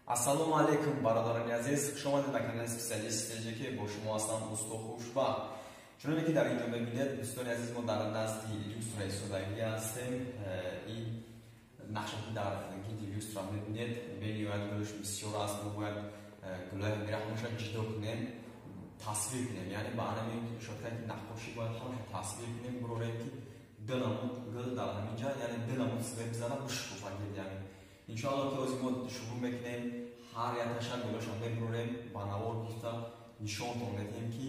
Ассалому алайкум, бародарони азиз, хуш омадед ба канали Специалист ТЖ, ки бо шумо ҳастам Усто Хушбахт. Чуноне ки дар инҷо мебинед, дӯстони азиз, мо дар назди люстра истодагӣ ҳастем. Ин нақше ки дар гирди люстра мебинед, бениҳоят гулш бисёр аст. Мо бояд гулои ҳамира ҳамаша ҷидо кунем, тасвир кунем, яъне ба анами шоткае ки наққошӣ бояд ҳамаша тасвир кунем, бурорем ки ду намуд гул дар ҳаминҷа, яъне ду намуд свет бизана, бишкуфа гирди ҳамин. Иншоалло ки ҳозир мо шурӯъ мекунем, ҳар якташа гулоша мебурорем, ба навор гирифта нишонтон медиҳем, ки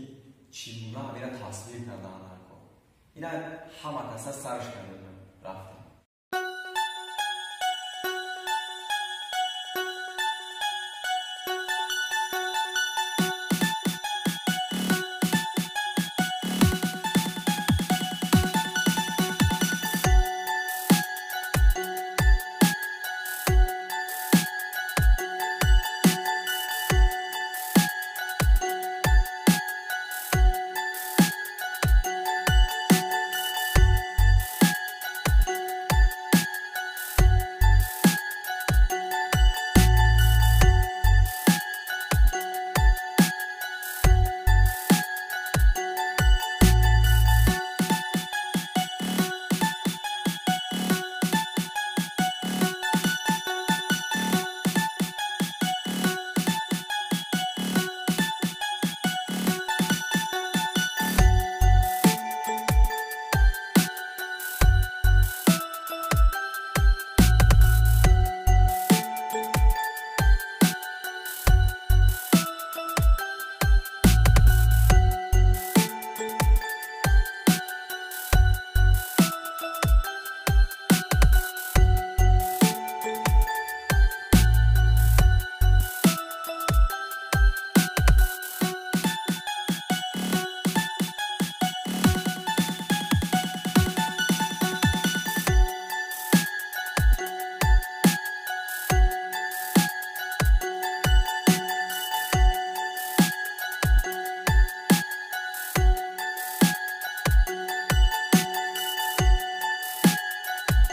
чӣ гуна ҳамира тасвир кардаанд ҳар кор. Ина ҳама каса сарш кардем, рафтем.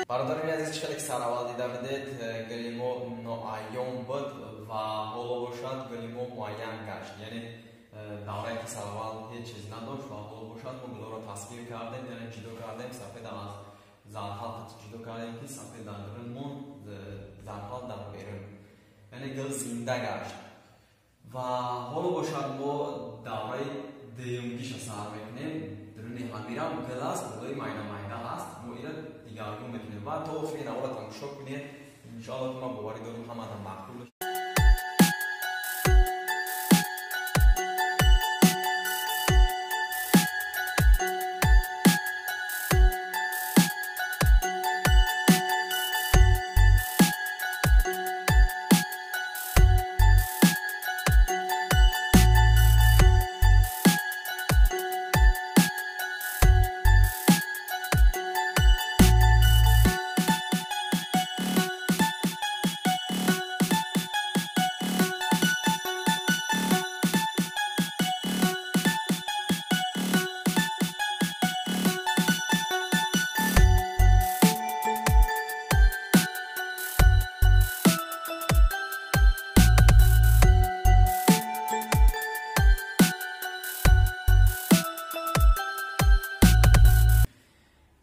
Бародарони азиз, чӣ хеле ки сараввал дида будед, гули мо ноаён буд ва ҳоло бошад гули мо муайян гашт. Яъне даврае ки сараввал ҳеҷ чиз надошт ва ҳоло бошад мо гулҳоро тасвир кардем, яъне ҷудо кардем, сафеда аз зарҳал ҷудо кардем, ки сафед дар дарун монд, зарҳал дар берун, яъне гул зинда гашт. Ва ҳоло бошад мо давраи дуюмгиша сар мекунем. Даруни ҳамирам гул аст, гулҳои майда майда ҳаст, мо ира дигаргун мекунем ва то охири навора тамошо кунед. Иншоалло ки ман боварӣ дорам ҳамаатон маъқул.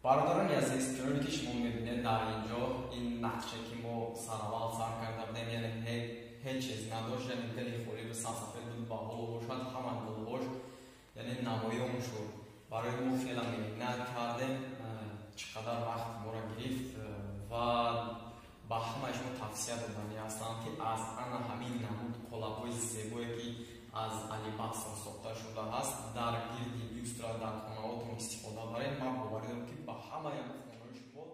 Бародарони азиз, чуноне ки шумо мебинед, дар инҷо ин нақше ки мо сараввал сар карда будем, яъне ҳеҷ чиз надошт, яъне гули холӣ ва сарсафед буд ва ҳоло бошад ҳама гулҳош яъне намоён шуд. Барои мо хеле меҳнат кардем, чӣ қадар вақт моро гирифт ва ба ҳамаи шумо тавсия додани ҳастам, ки аз ана ҳамин намуд қолабҳои зебое ки аз алебастр сохта шудааст, дар гирди люстра дар хонаҳотон истифода баред. Ман боварӣ дорам, ки ба ҳамаи хонаҳои шумо